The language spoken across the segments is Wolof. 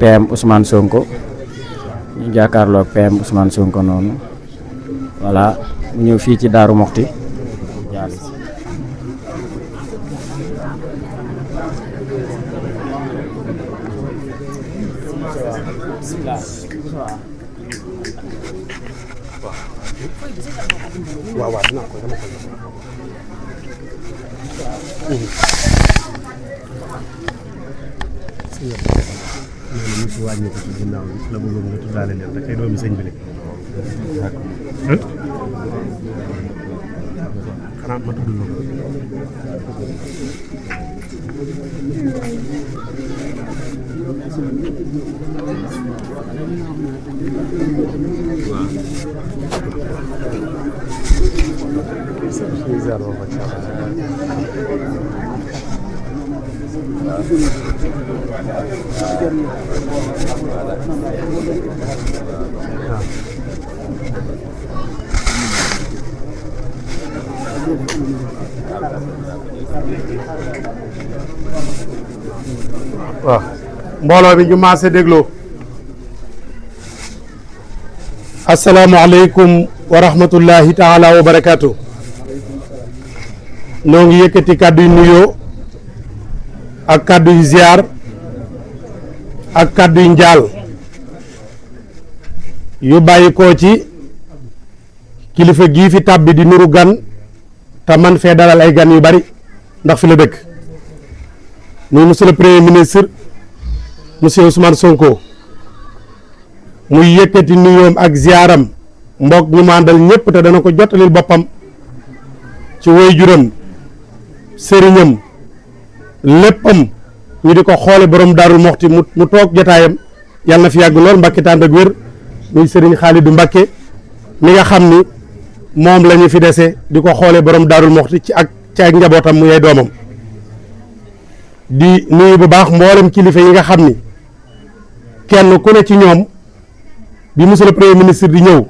PM Ousmane Sonko ñu jàkkaarloo ak PM Ousmane Sonko noonu voilà mu ñëw fii ci Daaru Moxti jàll si. waaw waaw dinaa ko dama ko ñu ci wàññi ko ci ginnaaw la bëggoon nga tuddaale leen rek ay doomi sëñ bi xanaa ma tudd waaw mbooloo bi ñu maase dégloo. asalaamaaleykum wa rahmatullahi taala wa barakaatu. noo ngi yëkkati kàddu yu nuyoo ak kàddu yu ziar ak kàddu yu njaal yu bàyyi koo ci kilifa gii fi tàbbi di nuru gan te man fee dalal ay gan yu bari ndax fi la dëkk muy monsieur le premier ministre monsieur Ousmane Sonko muy yëkkati nuyoom ak ziaram mbokk ñu màndal ñëpp te dana ko jottalil boppam ci waajuram sëriñam léppam ñu di ko xoole borom Daaru Moxti mu toog jotaayam yàlla na fi yàgg lool Mbàkke tànd ak wér muy sëriñ Xaalidu Mbàkke mi nga xam ni moom la ñu fi dese di ko xoole borom Daaru Moxti ci ak njabootam mu yey doomam di nuyu bu baax mboolem kilifa yi nga xam ni kenn ku ne ci ñoom bi monsieur le premier ministre di ñëw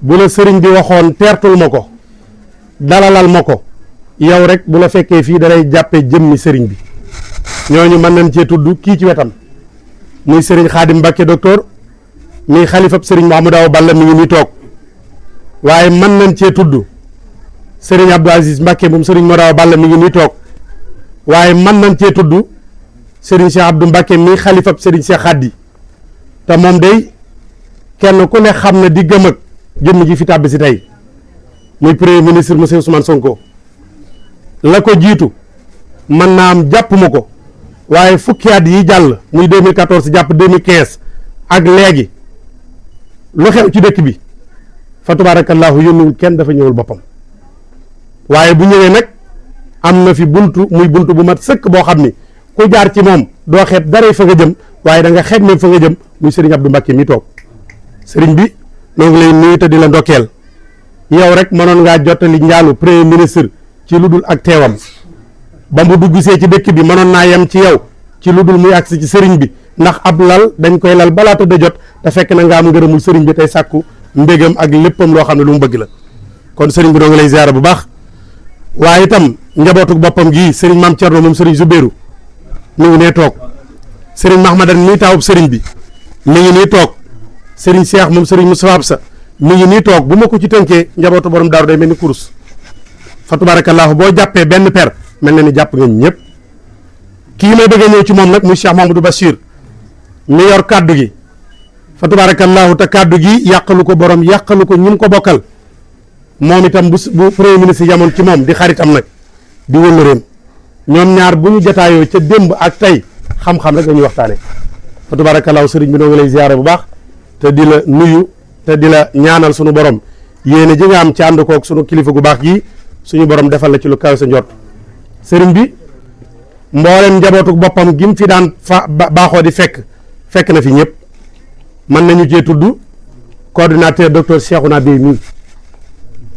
bu la sëriñ bi waxoon teertul ma ko dalalal ma ko yow rek bu la fekkee fii dalay jàppee jëmmi sëriñ bi ñooñu mën nañ cee tudd kii ci wetam muy sëriñ Xaadim Mbàkke docteur muy xalifab sëriñ Mouhamadou Awa Balla mi ngi nii toog waaye mën nañ cee tudd sëriñ Abdou Aziz Mbàkke moom sëriñ Mouhamadou Awa Balla mi ngi nii toog waaye mën nañ cee tudd sëriñ Cheikh Abdou Mbàkke mi xalifab sëriñ Cheikh Xaddi te moom day kenn ku ne xam ne di gëm ak jëmm ji fi tàbbi si tey muy premier ministre monsieur Ousmane Sonko la ko jiitu mën naa am jàpp ma ko waaye fukki at yi jàll muy 2014 jàpp 2015 ak léegi lu xew ci dëkk bi fa tabarakallahu yónniwul kenn dafa ñëwul boppam waaye bu ñëwee nag am na fi buntu muy buntu bu mat sëkk boo xam ni ku jaar ci moom doo xeeb daray fa nga jëm waaye da nga xeeb même fa nga jëm muy sëriñ Abdou Mbacke mi toog sëriñ bi noo ngi lay nuyu te di la ndokkeel yow rek mënoon ngaa jottali njaalu premier ministre ci lu dul ak teewam ba mu dugg see ci dëkk bi mënoon naa yem ci yow ci lu dul muy agsi ci sëriñ bi ndax ab lal dañ koy lal balaa tëdd jot te fekk na nga am ngërëmul sëriñ bi tey sàkku mbégam ak léppam loo xam ne lu mu bëgg la kon sëriñ bi noo ngi lay ziyaara bu baax waaye itam njabootu boppam gii sëriñ Maam Cerno moom sëriñ Zubéeru mi ngi nee toog sëriñ Mahmadan mii taawub sëriñ bi mi ngi nii toog sëriñ Cheikh moom sëriñ Moustapha Absa mi ngi nii toog bu ma ko ci tënkee njabootu borom daaru day mel ni kurus fa tabarakallahu boo jàppee benn per mel na ni jàpp ngeen ñëpp kii may bëgg a ñëw ci moom nag muy Cheikh Mamadou Bachir mi yor kaddu gi fa tabarakallahu te kaddu gi yàqalu ko borom yàqalu ko ñim ko bokkal moom itam bu premier ministre yamoon ci moom di xaritam nag di wëllëreem ñoom ñaar bu ñu jotaayoo ca démb ak tey xam-xam rek dañuy waxtaane fa tabarakallahu sëriñ bi noo ngi lay ziyaare bu baax te di la nuyu te di la ñaanal sunu borom yéene ji nga am ci ànd koog sunu kilifa gu baax gii suñu borom defal la ci lu kaw sa njort sëriñ bi mboolem njabootu boppam gi mu fi daan baaxoo di fekk na fi ñëpp mën nañu cee tudd coordinateur docteur Cheikhouna Bey mii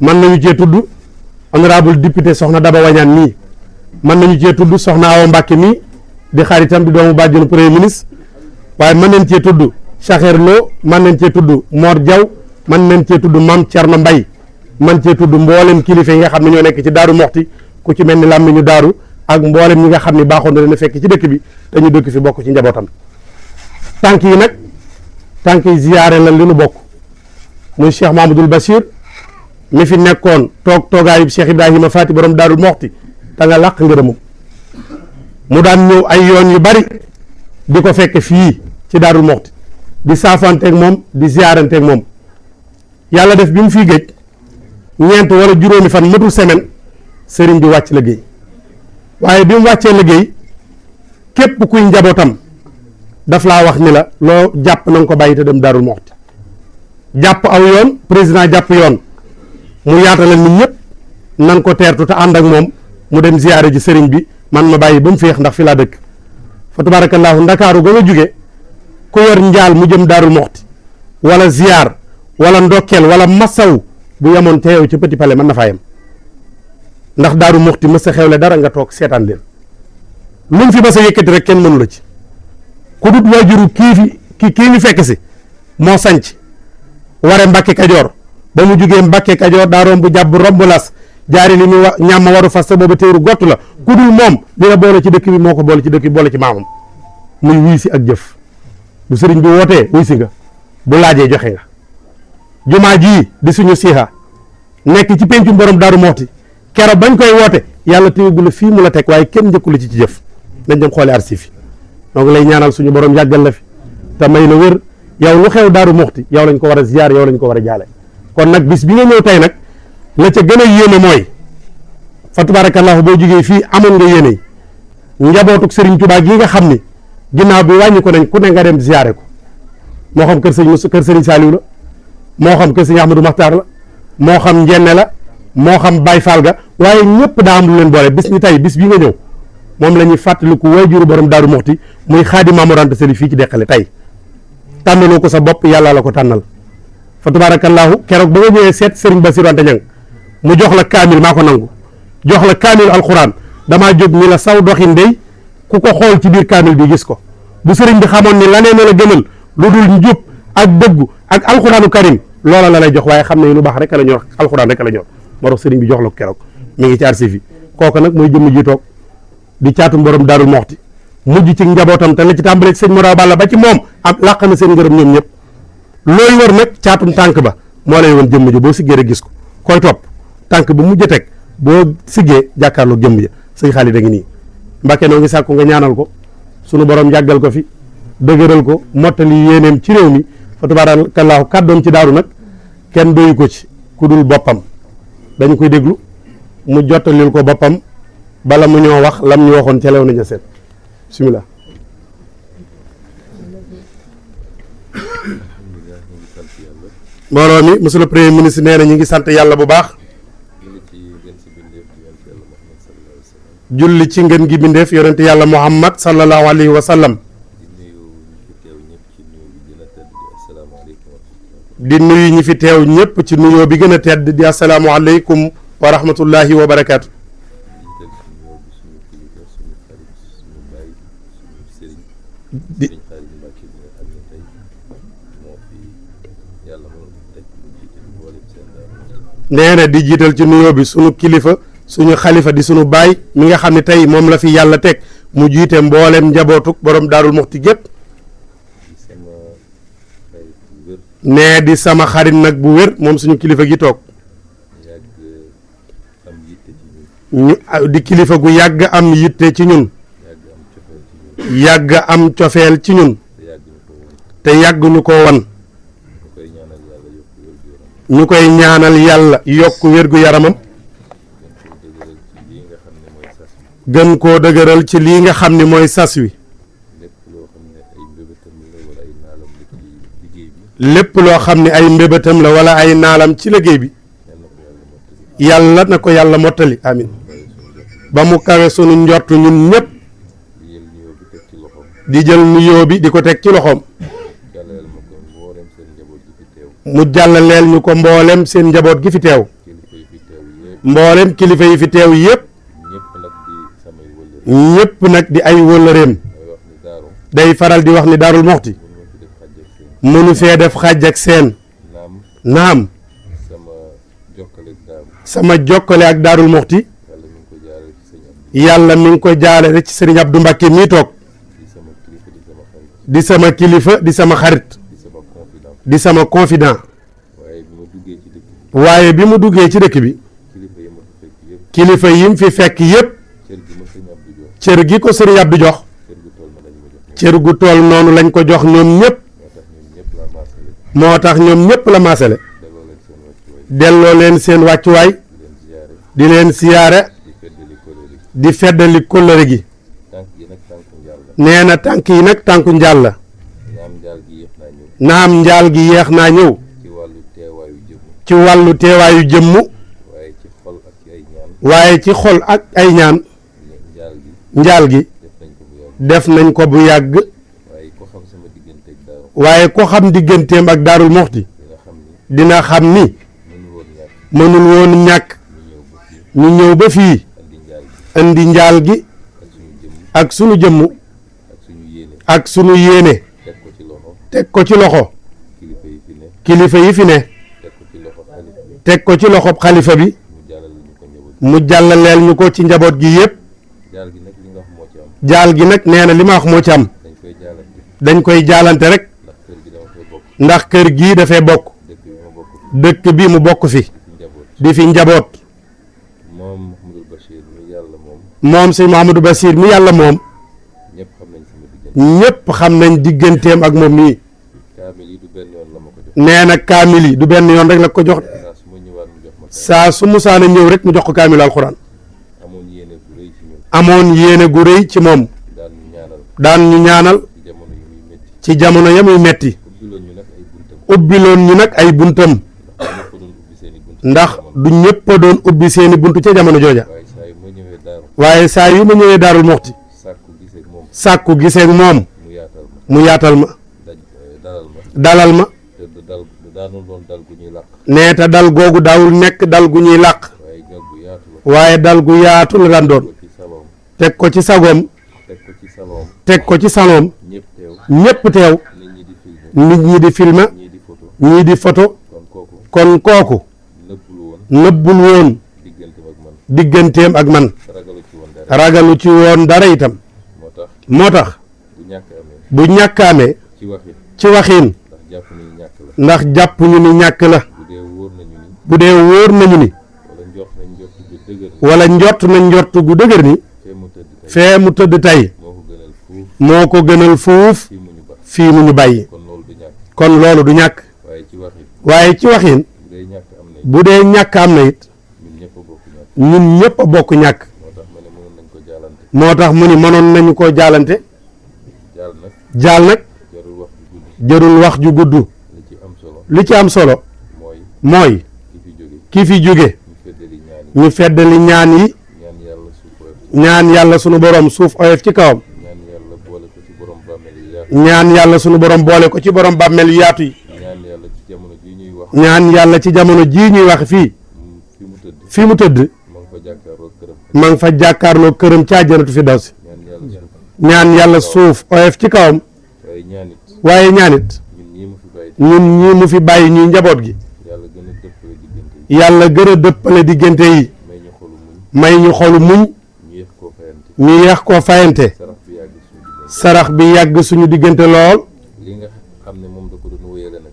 mën nañu cee tudd honorable député soxna Daba Wañaan mii mën nañu cee tudd soxna Awa Mbàkke mii di xaritam di doomu bàjjenu premier ministre waaye mën nañ cee tudd Chakhir Lo mën nañ cee tudd Mor Diaw mën nañ cee tudd Mame Thierno Mbaye man cee tudd mboolem kilifa yi nga xam ne ñoo nekk ci Daaru Moxti ku ci mel ni làmmiñu daaru ak mboolem ñi nga xam ne baaxoon na leen a fekk ci dëkk bi te ñu dëkk fi bokk ci njabootam tànk yi nag tànk yi ziyaare la li nu bokk muy Cheikh Mahamadul Bachir mi fi nekkoon toogaayub Cheikh Ibrahima Faati borom Daarul Moxti te nga làq ngërëmam mu daan ñëw ay yoon yu bari di ko fekk fii ci Daarul Moxti di saafanteeg moom di ziyaaranteeg moom yàlla def bi mu fii géej ñeent wala juróomi fan matul semaine sëriñ bi wàcc liggéey waaye bi mu wàccee liggéey képp kuy njabootam daf laa wax ni la loo jàpp na nga ko bàyyi te dem Daarul Moxti jàpp aw yoon président jàpp yoon mu yaatalal nit ñëpp nan ko teertu te ànd ak moom mu dem ziyaare ji sëriñ bi man ma bàyyi ba mu féex ndax fi laa dëkk fa tabaarakallaahu ndakaaru ga nga jóge ku yor njaal mu jëm Daarul Moxti wala ziyaar wala ndokkeel wala masaw bu yemoon teew ci Petit Palais mën na faa yem ndax Daarul Moxti mës a xewle dara nga toog seetaan leen luñ fi mës a yëkkati rek kenn mënu la ci ku dut waajuru kii ñu fekk si moo sanc ware Mbàkke Kajoor ba mu jugee Mbàkke Kajoor daa romb jàbb romb las jaari li muy ñàmm waru fas sa booba téeru gott la ku dul moom li la boole ci dëkk bi moo ko boole ci dëkk bi boole ci maamam muy wuy si ak jëf bu sëriñ bi wootee wuy si nga bu laajee joxe nga jumaa jii di suñu siiha nekk ci pencum borom Daaru Moxti keroog bañ koy woote yàlla téyegu la fii mu la teg waaye kenn njëkku la ci jëf nañ dem xoole archive yi donc lay ñaanal suñu borom yàggal la fi te may la wér yow lu xew Daaru Moxti yow lañ ko war a ziyaar yow lañ ko war a jaale kon nag bis bi nga ñëw tey nag la ca gën a yéeme mooy fa tabarakallahu boo jógee fii amoon nga yéene njabootuk Serigne Touba gi nga xam ni ginnaaw bi wàññi ko nañ ku ne nga dem ziyaare ko moo xam kër Serigne Saliou la moo xam kër Serigne Ahmadou Makhtar la moo xam njenne la moo xam Baye Fall ga waaye ñëpp daa am lu leen boole bis ni tey bis bi nga ñëw moom la ñuy fàttaliku waajuru borom Daaru Moxti muy Xaadim Maam Mor Anta Sali fii ci Deqale tey tànnaloo ko sa bopp yàlla la ko tànnal fa tabarakallahu keroog ba nga ñëwee seet Serigne Bassirou Anta Niang mu jox la kaamil maa ko nangu jox la kaamil alxuraan damaa jóg ni la saw doxin dey ku ko xool ci biir kaamil bi gis ko bu sëriñ bi xamoon ni lanee na la gënal lu dul njub ak dëggu ak alxuraanu karim loola la lay jox waaye xam ne lu baax rek la ñor alxuraan rek la ñor moo tax sëriñ bi jox la ko keroog mi ngi ci archive yi kooku nag mooy jëmm ji toog di caatum borom Daarul Moxti mujj ci njabootam te la ci tàmbalee ci sëñ Modaw Balla ba ci moom am làq na seen ngërëm ñoom ñëpp looy wër nag caatum tànk ba moo lay woon jëmm ji boo siggee rek gis ko koy topp tànk ba mujj teg boo siggee jàkkaarloo jëmm ja sëñ Xaalid a ngi nii Mbàkke noo ngi sàkku nga ñaanal ko sunu borom yàggal ko fi dëgëral ko mottali yéeneem ci réew mi fa tabaarakallaahu kàddoom ci daaru nag kenn doyu ko ci ku dul boppam dañu koy déglu mu jottalil ko boppam bala mu ñoo wax lam ñu waxoon ca lew nañu seet bismillah mbooloo mi monsieur le premier ministre nee na ñu ngi sant yàlla bu baax julli ci ngeen gi bindeef yonente yàlla muhammad sallallahu alayhi wa sallam di nuyu ñi fi teew ñëpp ci nuyoo bi gën a tedd di asalaamu aleykum wa rahmatullahi wa barakaatu nee na di jiital ci nuyoo bi sunu kilifa suñu xalifa di sunu baay mi nga xam ne tey moom la fi yàlla teg mu jiite mboolem njabootuk borom Daarul Moxti gépp nee di sama xarit nag bu wér moom suñu kilifa gi toog ñu di kilifa gu yàgg am yitte ci ñun yàgg am cofeel ci ñun te yàgg ñu ko wan ñu koy ñaanal yàlla yokk wér-gu yaramam gën koo dëgëral ci lii nga xam ni mooy sas wi lépp loo xam ne ay mbébétam la wala ay naalam ci liggéey bi yàlla na ko yàlla mottali amin ba mu kawe sunu njortu ñun ñëpp di jël nuyoo bi di ko teg ci loxoom mu jàllaleel ñu ko mboolem seen njaboot gi fi teew mboolem kilifa yi fi teew yëpp ñëpp nag di ay wëllëreem day faral di wax ni Daarul Moxti mënu fee def xàjj ak seen naam sama jokkale ak Daarul Moxti yàlla mi ngi ko jaale rek ci sëriñ Abdou Mbacke mii toog di sama kilifa di sama xarit di sama confident waaye bi mu duggee ci dëkk bi kilifa yim fi fekk yépp cër gi ko sëriñ Abdou jox cër gu tool noonu lañ ko jox ñoom ñëpp moo tax ñoom ñëpp la maasale delloo leen seen wàccuwaay di leen siyaare di feddali kóllëre gi nee na tànk yi nag tànku njaal la naam njaal gi yeex naa ñëw ci wàllu teewaayu jëmm waaye ci xol ak ay ñaan njaal gi def nañ ko bu yàgg waaye ko xam digganteem ak Daarul Muxti dina xam ni mënul woon ñàkk ñu ñëw ba fii indi njaal gi ak sunu jëmm ak sunu yéene teg ko ci loxo kilifa yi fi ne teg ko ci loxob xalifa bi mu jàllaleel ñu ko ci njaboot gi yépp jaal gi nag nee na li ma wax moo ci am dañ koy jaalante rek ndax kër gii dafay bokk dëkk bi mu bokk fi di fi njaboot moom sëñ Mouhamadou Bachir mi yàlla moom ñépp xam nañ digganteem ak moom mii nee na kaamil yi du benn yoon rek la ko jox saa su musaana ñëw rek mu jox ko kaamilu alxuraan amoon yéene gu rëy ci moom daan ñu ñaanal ci jamono ya muy metti ubbiloon ñu nag ay buntam ndax du ñëpp a doon ubbi seeni buntu ca jamono jooja waaye saa yu ma ñëwee Daarul Muxti sàkku giseeg moom mu yaatal ma dalal ma nee te dal googu daawul nekk dal gu ñuy làq waaye dal gu yaatu la daan doon teg ko ci sagoom teg ko ci saloom ñépp teew nit ñi di filmer ñii di photo kon kooku nëbbul woon digganteem ak man ragalu ci woon dara itam moo tax bu ñàkk amee ci waxiin ndax jàpp ñu ni ñàkk la bu dee wóor nañu ni wala njort na njort gu dëgër ni fee mu tëdd tey moo ko gënal fuuf fii mu ñu bàyyi kon loolu du ñàkk waaye ci waxin bu dee ñàkk am na it ñun ñëpp a bokk ñàkk moo tax mu ni mënoon nañu ko jaalante jaal nag jërul wax ju gudd li ci am solo mooy ki fi jóge ñu feddali ñaan yi ñaan yàlla sunu borom suuf oyof ci kawam ñaan yàlla sunu borom boole ko ci borom bàmmeel yu yaatu yi ñaan yàlla ci jamono jii ñuy wax fii mu tëdd ma ngi fa jàkkaarloo këram ca àjjanatu fi daw si ñaan yàlla suuf oyof ci kawam waaye ñaanit ñun ñii mu fi bàyyi ñuy njaboot gi yàlla gën a dëppale diggante yi may ñu xolu muñ ñu yeex koo fayante sarax bi yàgg suñu diggante lool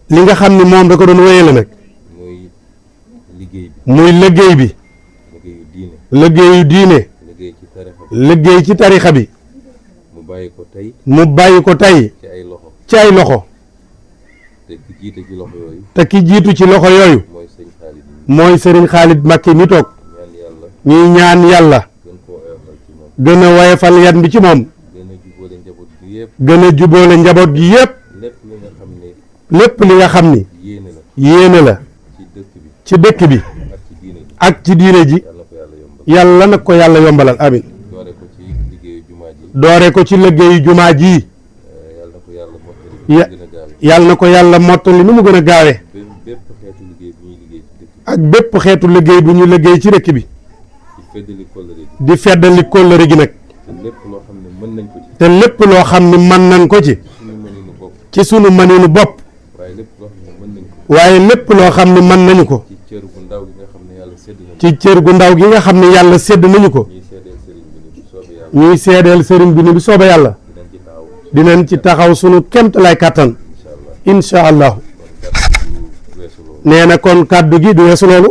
li nga xam ne moom da ko doon wéyale nag muy liggéey bi liggéeyu diine liggéey ci tarixa bi mu bàyyi ko tey ci ay loxo te ki jiitu ci loxo yooyu mooy sëriñ Xaalid Mbakke mi toog ñuy ñaan yàlla gën a woyofal yan bi ci moom gën a jubóole njaboot gi yépp lépp li nga xam ni yéene la ci dëkk bi ak ci diine ji yàlla nag ko yàlla yombalal amin doore ko ci liggéeyu jumaa ji yàlla na ko yàlla mottali ni mu gën a gaawe ak bépp xeetu liggéey bu ñu liggéey ci dëkk bi di feddali kóllëre gi nag te lépp loo xam ne mën nañ ko ci sunu mëninu bopp waaye lépp loo xam ne mën nañu ko ci cër gu ndaw gi nga xam ne yàlla sédd nañu ko ñuy seedeel sëriñ bi ni bu soobee yàlla dinañ ci taxaw sunu kemt lay kàttan incha allahu nee na kon kàddu gi du weesu loolu